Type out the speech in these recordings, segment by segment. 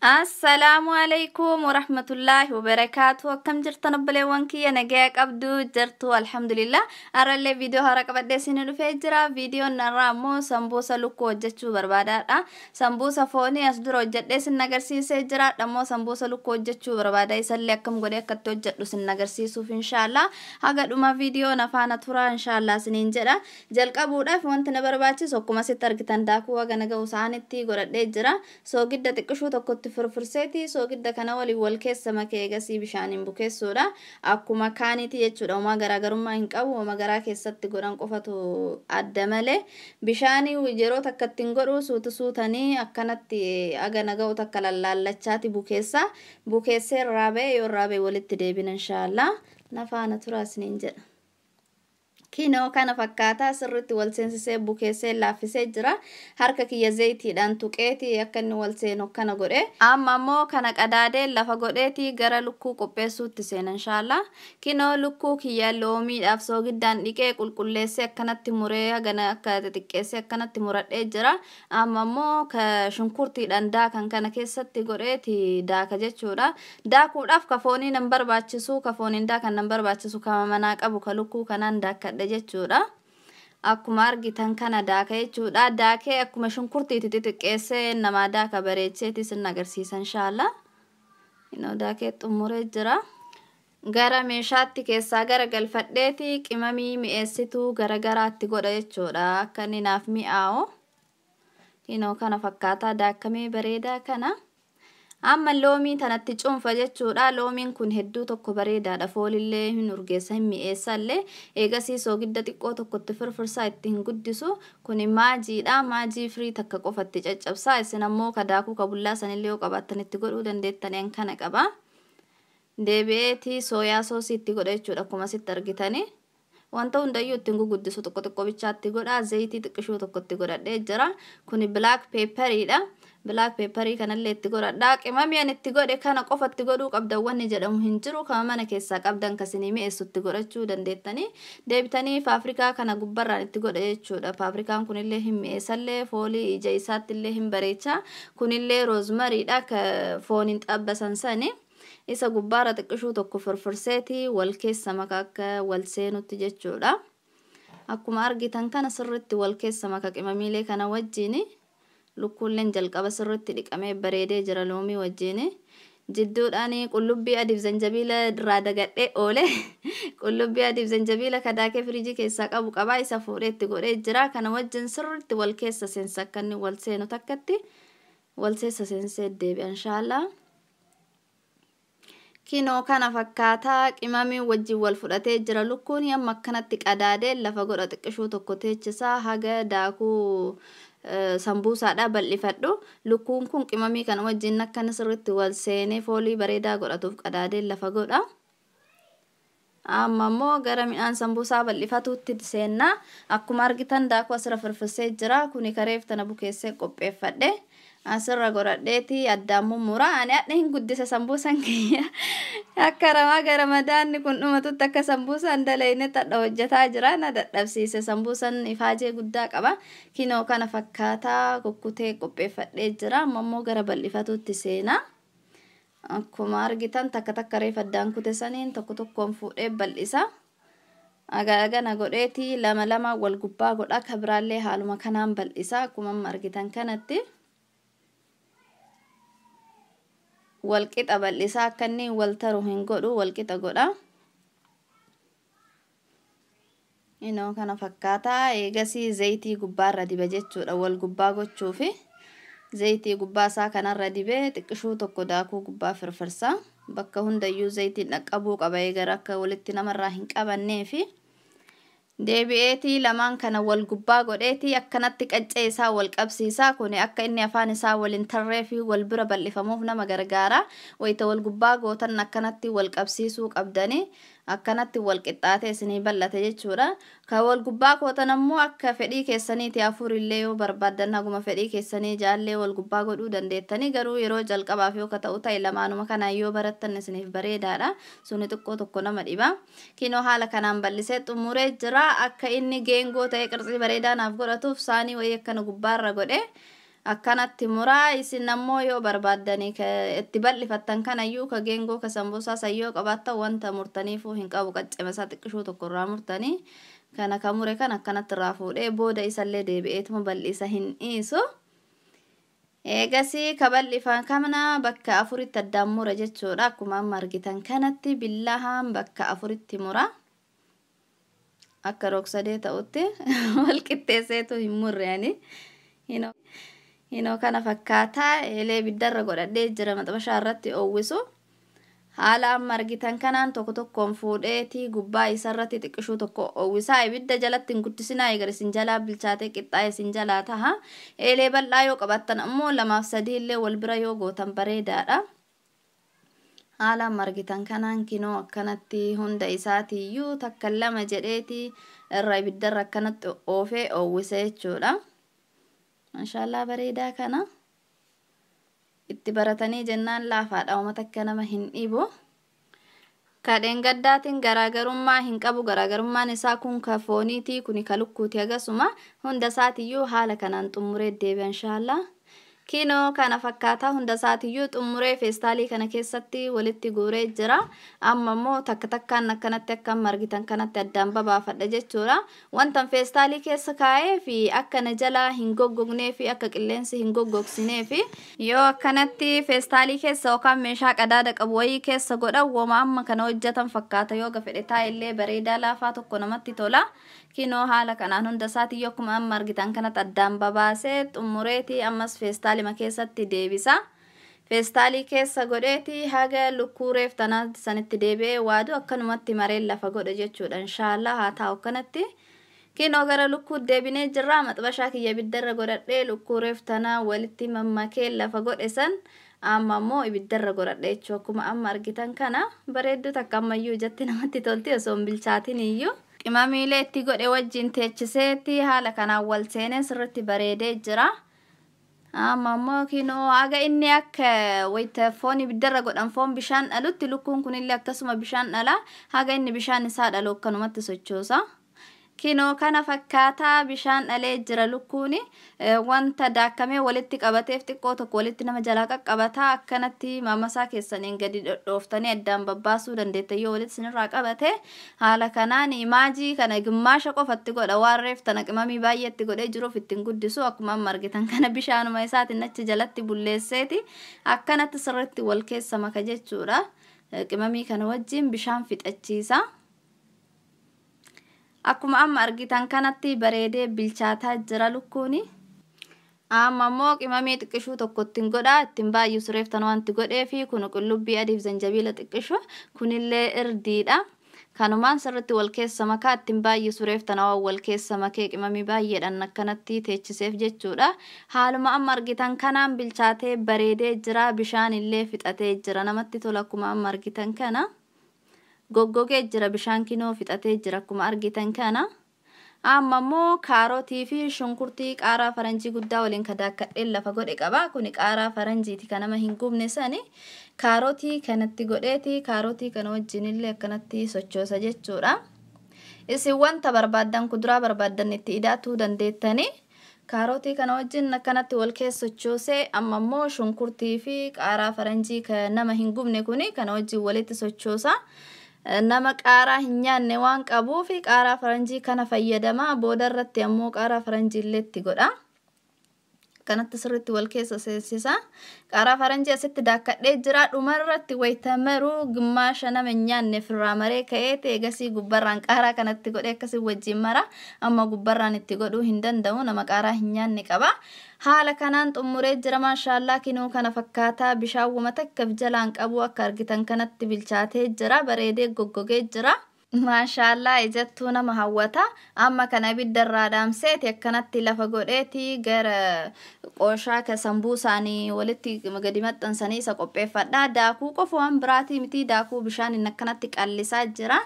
Assalaamu alaikum warahmatullaahi wabarakaatu. Akkam jirtan obboleewwan kiyya? Nagaya qabdu jirtu? Alhamdulillah. Har'allee viidiyoo haaraa qabadhee isin dhufee jira. Viidiyoon narraa ammoo sambuusa lukkuu hojjechuu barbaadaadha. Sambuusa foonii as dura hojjedhee isin agarsiisee jira. Ammoo sambuusa lukkuu hojjechuu barbaada. Isallee akkam godhee akkatti hojjedhu isin agarsiisuuf inshaallah. Haga dhuma viidiyoo na faana tura inshaallah isiniin jedha. Jalqabuudhaaf wanti na barbaachisu akkuma asitti argitan daakuu haga na ga'u saanitti godhadhee jira. Soogidda xiqqishuu tokkotti firfirseeti soogidda kana waliin wal keessa makee eegasii bishaaniin bukeessuudha. Akkuma kaaniiti jechuudha. Homaa garaagarummaa hin qabu. Homaa garaa keessatti godhan qofatu adda malee. Bishaanii yeroo takka ittiin godhu suuta suutanii akkanatti haga na ga'u takka lallaallachaati bukeessa. Bukeessee irraa ba'e yoo irraa ba'e walitti deebina inshaallah. Na faana tura isiniin jedha. Kinoo kana fakkaataa sirriitti wal seensisee bukeessee laaffisee jira. Harka kiyya zayitiidhaan tuqeeti akka inni wal seenu akkana godhe. Amma ammoo kana qadaadee lafa godheeti gara lukkuu qopheessuutti seena inshaallah. Kinoo lukkuu kiyya loomiidhaaf soogiddaan dhiqee qulqulleessee akkanatti muree hagana akka xixiqqeessee akkanatti muradhee jira. Amma ammoo shunkurtiidhaan daakan kana keessatti godheeti daaka jechuudha. Daakuudhaaf ka foonii nan barbaachisu, ka fooniin daakan nan barbaachisu, kama manaa qabu ka lukkuu kanaan daakkadha jechuudha. Akkuma argitan kana daaka jechuudha. Daakee akkuma shunkurtiitti xixiqqeessee namaa daaka bareecheeti isin agarsiisa inshaallah. Inoo daakee xumuree jira. Gara meeshaatti keessaa gara galfadheeti qimamii mi'eessituu garagaraatti godha jechuudha. Akka inni naaf mi'aawu. Inoo kana fakkaataa daakamee bareedaa kana. Amma loomii tanatti cuunfa jechuudha. Loomiin kun hedduu tokko bareedaadha. Foolillee hin urgeessa, hin mi'eessallee. Eegasii soogidda xiqqoo tokkotti firfirsaa itti hin guddisu. Kuni maajiidha. Maajii firii takka qofatti caccabsaa. Isin ammoo ka daakuu ka bullaa sanillee yoo qabaattan itti godhuu dandeettanii kana qaba. Deebi'eetii sooyaa soosii itti godha jechuudha. Akkuma asitti argitanii. Wanta hundayyuu ittiin guguddisu tokko tokko bichaatti godha. Zayitii xiqqishuu tokkotti godhadhee jira. Kuni black pepperiidha. Black pepperii kanallee itti godhadha. Qimamii ani itti godhe kana qofatti godhuu qabdan wanni jedhamu hin jiru. Kama mana keessaa qabdan kasinii mi'eessutti godhachuu dandeettanii. Deebitanii paafrikaa kana gubbarraan itti godha jechuudha. Paafrikaan kunillee hin mi'eessallee, foolii ija isaatti illee hin bareecha. Kunillee roozmariidha ka fooniin xabbasan sani. Isa gubbaarra xiqqishuu tokko firfirseeti wal keessa maka akka wal seenutti jechuudha. Akkuma argitan kana sirriitti wal keessa maka qimamiilee kana wajjini. Lukkuulleen jalqaba sirriitti dhiqamee bareedee jira loomii wajjini. Jidduudhaan qullubbii adiif zanjabiila irraa dagadhee oole. Qullubbii adiif zanjabiila kadaakee firiijii keessaa qabu qabaa isa fuudhee itti godhee jira. Kana wajjin sirriitti wal keessa seensa akka inni wal seenu takkatti wal keessa seensee deebi'a inshaallah. Kinoo kana fakkaataa qimamii wajjin wal fudhatee jira. Lukkuun amma akkanatti qadaadee lafa godha xiqqishuu tokko teechisaa haga daakuu sambuusaadha bal'ifadhu. Lukkuun kun qimamii kana wajjin akkana sirriitti wal seenee foolii bareedaa godhatuuf qadaadee lafa godha. Amma immoo gara midhaan sambuusaa bal'ifatuutti seenna. Akkuma argitan daakuu asirra firfirsee jira. Kuni kareef tana bukeessee qopheeffadhe. Asirra godhadheeti addaan mummura. Ani hadha hin guddisa sambuusan kiyya. Akka ramaa gara madaanni kun dhumatutti akka sambuusaan dalaynetti hadha hojjetaa jira. Na dadhabsiise sambuusan ifaajee guddaa qaba. Kinoo kana fakkaataa kukkutee qopheeffadhee jira. Amma immoo gara bal'ifatuutti seena. Akkuma argitan takka takka reef addaan kute saniin tokko tokkoon fuudhee bal'isa. Agana godheeti lama lama wal gubbaa godha. Ka biraallee haaluma kanaan bal'isa. Akkuma amma argitan kanatti. Walqixa bal'isaa akka inni wal taru hin godhu walqixa godha. Inoo kana fakkaataa eegasii zayitii gubbaarra diba jechuudha wal gubbaa gochuufi. Zayitii gubbaa isaa kanarra dibee xiqqishuu tokko daakuu gubbaa firfirsa. Bakka hundayyuu zayitiin dhaqqabuu qaba eegara akka walitti namarraa hin qabanneefi. Deebi'eetii lamaan kana wal gubbaa godheetii akkanatti qaccee isaa wal qabsiisaa. Kuni akka inni afaan isaa waliin tarree fi wal bira bal'ifamuuf nama gargaara. Wayita wal gubbaa gootan akkanatti wal qabsiisuu qabdanii akkanatti wal qixxaatee isinii bal'ate jechuudha. Ka wal gubbaa gootan ammoo akka fedhii keessaniiti afur illee yoo barbaaddan haguma fedhii keessanii jaallee wal gubbaa godhuu dandeettanii garuu yeroo jalqabaaf yoo ka ta'u ta'e lamaanuma kanaan yoo barattan isiniif bareedaadha. Suni xiqqoo tokko nama dhiba. Kinoo haala kanaan bal'isee xumuree jira. Akka inni geengoo ta'e qirtsii bareedaa naaf godhatuuf saanii wayii akkana gubbaarra godhe. Akkanatti muraa. Isin ammoo yoo barbaaddanii itti bal'ifattan kanayyuu ka geengoo ka sambuusaa sayyoo qabaattan wanta murtaniifuu hin qabu, qaccema isaa xiqqishuu tokko irraa murtanii kana ka mure kan akkanatti irraa fuudhee booda isallee deebi'eetuma bal'isa hin dhiisu. Eegasii ka bal'ifan kana bakka afuritti addaan mura jechuudha. Akkuma amma argitan kanatti billahaan bakka afuritti mura. Akka rog-sadee ta'utti wal qixxeesseetu hin murre ani. Hinoo kana fakkaataa eelee ibiddarra godhadhee jira maxabashaa irratti oowwisu. Haala amma argitan kanaan tokko tokkoon fuudheetii gubbaa isarratti xiqqishuu tokko oowwisaa. Ibidda jalatti hin guddisinaa, egar isin jalaa bilchaatee qixxaa'e isin jalaa taha. Eelee bal'aa yoo qabaattan ammoo 2 fi 3 illee wal bira yoo gootan bareedaadha. Haala amma argitan kanaan kinoo akkanatti hunda isaatiiyyuu takka lama jedheeti irra ibiddarra akkanatti oofee oowwise jechuudha. Maashaallaa, bareedaa kana. Itti baratanii jennaan laafaadha, uummata akka nama hin dhibu. Kadheen gaddaatiin garaagarummaa hin qabu. Garaagarummaan isaa kun ka fooniiti, kuni ka lukkuuti. Akkasuma hunda isaatiiyyuu haala kanaan xumuree deebi'a inshaallaa. Kinoo kana fakkaataa hunda isaatiiyyuu xumuree feestaalii kana keessatti walitti guuree jira. Amma immoo takka takkaan akkanatti akka amma argitan kanatti addaan babaafadha jechuudha. Wantan feestaalii keessa kaa'ee fi akka na jalaa hin goggognee fi akka qilleensi hin goggogsinee fi yoo akkanatti feestaalii keessa yookaan meeshaa qadaada qabu wayii keessa godhan woma amma kana hojjetan fakkaata, yoo gafedhe taa'ellee bareedaa laafaa tokko namatti tola. Kinoo haala kanaan hunda isaatiiyyuu akkuma amma argitan kanatti addaan babaasee xumureeti ammas feestaalima keessatti deebisa. Feestaalii keessa godheeti haga lukkuu reef tanaa sanitti deebi'ee waadu akkanumatti mareen lafa godhe jechuudha. Inshaallah haa taa'u akkanatti. Kinoo gara lukkuu deebinee jirra. Maxbashaa kiyya ibiddarra godhadhee lukkuu reef tanaa walitti mammakee lafa godhe san amma immoo ibiddarra godhadhe jechuudha. Akkuma amma argitan kana bareedduu takka ammayyuu ijatti namatti tolti osoo hin bilchaatin iyyuu. Qimamiilee itti godhe wajjin teechiseetti haala kanaan wal seenee sirriitti bareedee jira. Amma immoo kinoo haga inni akka wayita foon ibiddarra godhan foon bishaan dhalutti lukkuun kunillee akkasuma bishaan dhala. Haga inni bishaan isaa dhalu akkanumatti sochoosa. Kinoo kana fakkaataa bishaan dhalee jira lukkuuni. Wanta daakkamee walitti qabateef xiqqoo tokko walitti nama jalaa qaqqabataa, akkanatti mamasaa keessaniin gadi dhodhooftanii addaan babbaasuu dandeetta yoo walitti isinirraa qabate. Haala kanaan maajii kana gimmaasha qofatti godha, waan reef tana qimamii baay'eetti godhee jiruuf ittiin guddisu. Akkuma amma argitan kana bishaanuma isaatiin achi jalatti bulleesseeti akkanatti sirriitti wal keessa maka jechuudha. Qimamii kana wajjin bishaan fixachiisa. Akkuma amma argitan kanatti bareedee bilchaataa jira lukkuuni. Amma immoo qimamii xiqqishuu tokko ittiin godha, ittiin baay'isu reeftan wanti godhee fi kun qullubbii adiif zanjabiila xiqqishu, kunillee irdiidha. Kanumaan sirriitti wal keessa makaa, ittiin baay'isu reeftan waan wal keessa makee qimamii baay'eedhaan akkanatti teechiseef jechuudha. Haaluma amma argitan kanaan bilchaatee bareedee jira, bishaan illee fixatee jira, namatti tola akkuma amma argitan kana. Goggogee jira, bishaan kinoo fixatee jira akkuma argitan kana. Amma immoo kaarotii fi shunkurtii qaaraa faranjii guddaa waliin ka daakkadheen lafa godhe qaba. Kuni qaaraa faranjiiti kan nama hin gubne sani. Kaarotii kanatti godheeti kaarotii kana wajjin illee akkanatti sochoosa jechuudha. Isin wanta barbaaddan, kuduraa barbaaddan itti ida'atuu dandeettanii. Kaarotii kana wajjin akkanatti wal keessa sochoosee amma immoo shunkurtii fi qaaraa faranjii kan nama hin gubne kuni kana wajjin walitti sochoosa. Nama qaaraa hin nyaanne waan qabuuf qaaraa faranjii kana fayyadama. Booda irratti ammoo qaaraa faranjii illee itti godha. Kanatti sirriitti wal keessa seensisa. Qaaraa faranjii asitti daakkadhee jira. Dhuma irratti wayita maruu gimmaasha nama hin nyaanne firraa maree ka'ee eegasii gubbarraan qaaraa kanatti godhee akkasii wajjin mara. Amma gubbarraan itti godhuu hin danda'u, nama qaaraa hin nyaanne qaba. Haala kanaan xumuree jira, maashaallaa, kinoo kana fakkaataa bishaan wama takkaaf jalaan qabu akka argitan kanatti bilchaatee jira, bareedee goggogee jira. Maashaallaa, ijattuu nama hawwata. Amma kana ibidda irraa dhaamseeti akkanatti lafa godheeti gara qooshaa ka sambuusaanii walitti gadi maxxansanii isa qopheeffadha. Daakuu qofa, waan biraatii miti, daakuu bishaaniin akkanatti qallisaa jira.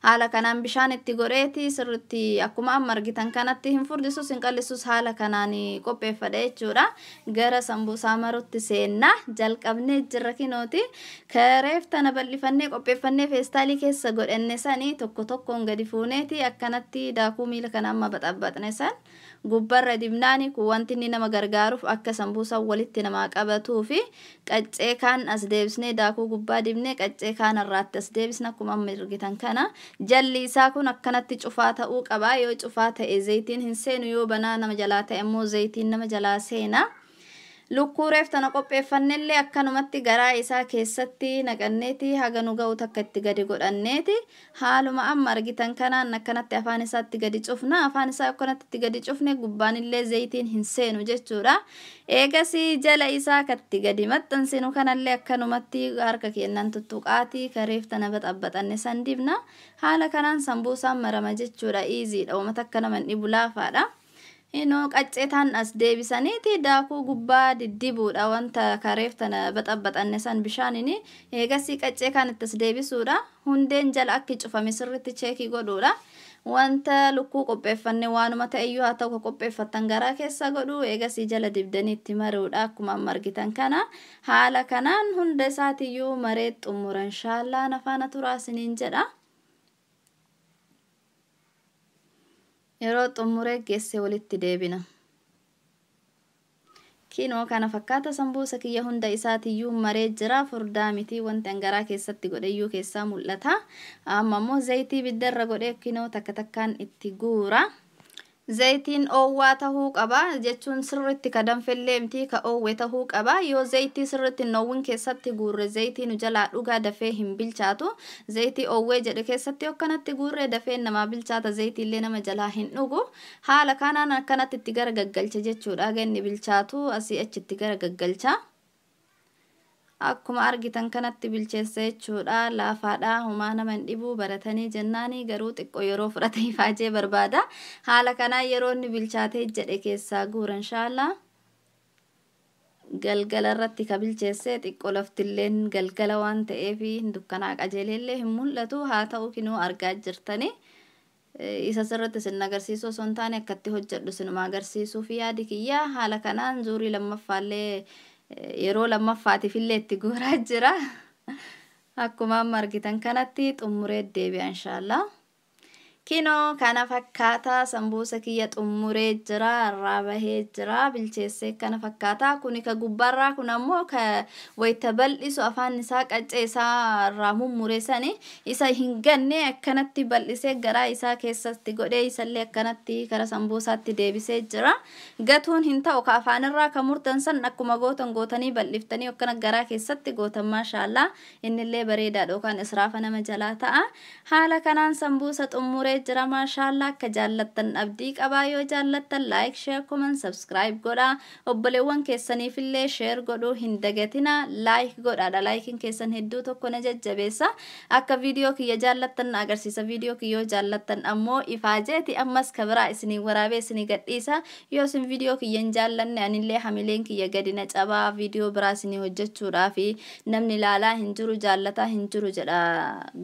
Haala kanaan bishaan itti godheeti sirriitti akkuma amma argitan kanatti hin furdisus hin qal'isus haala kanaan qopheeffadha jechuudha. Gara sambuusaa marutti seenna jalqabnee jirra kinooti. Kareef tana bal'ifannee qopheeffannee feestaalii keessa godhanne sanii tokko tokkoon gadi fuuneeti akkanatti daakuu miila kana amma baxabbaxne san gubbarra dibnaani kun wanti inni nama gargaaruuf akka sambuusaan walitti namaa qabatuu fi qaccee kaan as deebisnee daakuu gubbaa dibnee qaccee kaan irraatti as deebisna akkuma amma argitan kana. Jalli isaa kun akkanatti cufaa ta'uu qaba. Yoo cufaa ta'e zayitiin hin seenu, yoo banaa nama jalaa ta'e immoo zayitiin nama jalaa seena. Lukkuu reef tana qopheeffannellee akkanumatti garaa isaa keessatti naqanneeti haga nu ga'u takka itti gadi godhanneeti haaluma amma argitan kanaan akkanatti afaan isaatti gadi cufna. Afaan isaa akkanatti itti gadi cufne gubbaanillee zayitiin hin seenu jechuudha. Eegasii jala isaa katti gadi maxxansinu kanallee akkanumatti harka keenyan tuttuqaatii kareef tana baxabbaxanne san dibna. Haala kanaan sambuusaan marama jechuudha. Iiziidha, uummata akka nama hin dhibu, laafaadha. Inoo qacceetaan as deebisaniiti daakuu gubbaa diddibuudha wanta kareef tana baxabbaxanne san bishaanini. Eegasii qaccee kan itti as deebisuudha. Hundeen jala akki cufame sirriitti cheekii godhuudha. Wanta lukkuu qopheeffanne waanuma ta'eyyuu haa ta'u qopheeffattan garaa keessa godhu, eegasii jala dibdanii itti maruudha akkuma amma argitan kana. Haala kanaan hunda isaatiyyuu maree xumura inshaallah nafaana turaa isiniin jedha. Yeroo xumuree geesse walitti deebina. Kinoo kana fakkaata sambuusa kiyya hunda isaatiyyuu maree jira. Furdaa miti, wanti garaa keessatti godheyyuu keessaa mul'ata. Amma immoo zayitii ibiddarra godhee kinoo takka takkaan itti guura. Zayitiin oowwaa tahuu qaba jechuun sirriitti ka danfellee miti, ka oowwe tahuu qaba. Yoo zayitii sirriitti hin oowwin keessatti guurre zayitii nu jalaa dhugaa, dafee hin bilchaatu. Zayitii oowwee jedhe keessatti akkanatti guurre dafee namaa bilchaata, zayitiillee nama jalaa hin dhugu. Haala kanaan akkanatti itti gara gaggalcha jechuudha. Ganni bilchaatu asii achitti gara gaggalcha. Akkuma argitan kanatti bilcheessa jechuudha. Laafaadha, homaa nama hin dhibu, baratanii jennaani garuu xiqqoo yeroo fudhatee ifaajee barbaada. Haala kanaan yeroo inni bilchaatee jedhe keessaa guura inshaallah. Galgala irratti ka bilcheesse xiqqoo laftilleen galgala waan ta'eef dukkanaa qajeeleellee hin mul'atu, haa ta'u kinoo argaa jirtani. Isa sirriitti isin agarsiisuu osoo hin taane akkatti hojjedhu sinuma agarsiisuuf yaadi kiyya. Haala kanaan zuurii lammaffaallee yeroo lammaffaatiif illee itti guuraa jira. Akkuma amma argitan kanatti xumuree deebi'a inshaallah. Kinoo kana fakkaata sambuusa kiyya xumuree jira, irraa bahee jira, bilcheessee kana fakkaata. Kuni ka gubbaarraa kun ammoo ka wayita bal'isu afaan isaa qaccee isaa irraa mummuree sani isa hin ganne akkanatti bal'isee garaa isaa keessatti godhee isallee akkanatti kara sambuusaatti deebisee jira. Gatuun hin ta'u, ka afaanirraa ka murtan san akkuma gootan gootanii bal'iftanii akkana garaa keessatti gootan, maashaallaa innillee bareedaadha yookaan israafa nama jalaa ta'a. Haala kanaan sambuusa xumuree jira maashaallaa. Akka jaallattan abdii qabaa. Yoo jaallattan like, share, comment, subscribe godhaa. Obboleewwan keessaniifillee share godhuu hin dagatina, like godhaadha. Laayikiin keessan hedduu tokko na jajjabeessa, akka viidiyoo kiyya jaallattan na agarsiisa. Viidiyoo kiyyoo jaallattan ammoo ifaajeeti ammas kabiraa isinii waraabee isinii gadhiisa. Yoo isin viidiyoo kiyya hin jaallanne anillee hamileen kiyya gadi na cabaa, viidiyoo biraa isinii hojjechuudhaafi namni ilaalaa hin jiru, jaallataa hin jiru jedha,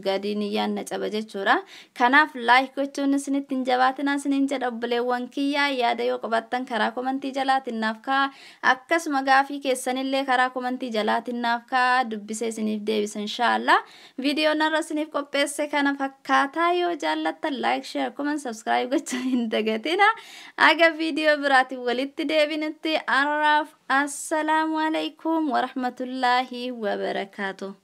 gadi niyyaan na caba jechuudha. Kanaaf like gochuun isinitti hin jabaatinaa isiniin jedha obboleewwan kiyyaa. Yaada yoo qabaattan karaa komantii jalaatiin naaf ka'a. Akkasuma gaafii keessanillee karaa komantii jalaatiin naaf ka'a, dubbisee isiniif deebisa inshaallah. Viidiyoon har'a isiniif qopheesse kana fakkaataa. Yoo jaallattan like, share, comment, subscribe gochuu hin dagatina. Aga viidiyoo biraatiin walitti deebinutti har'aaf assalaamu alaikum warahmatullaahi wabarakaatu.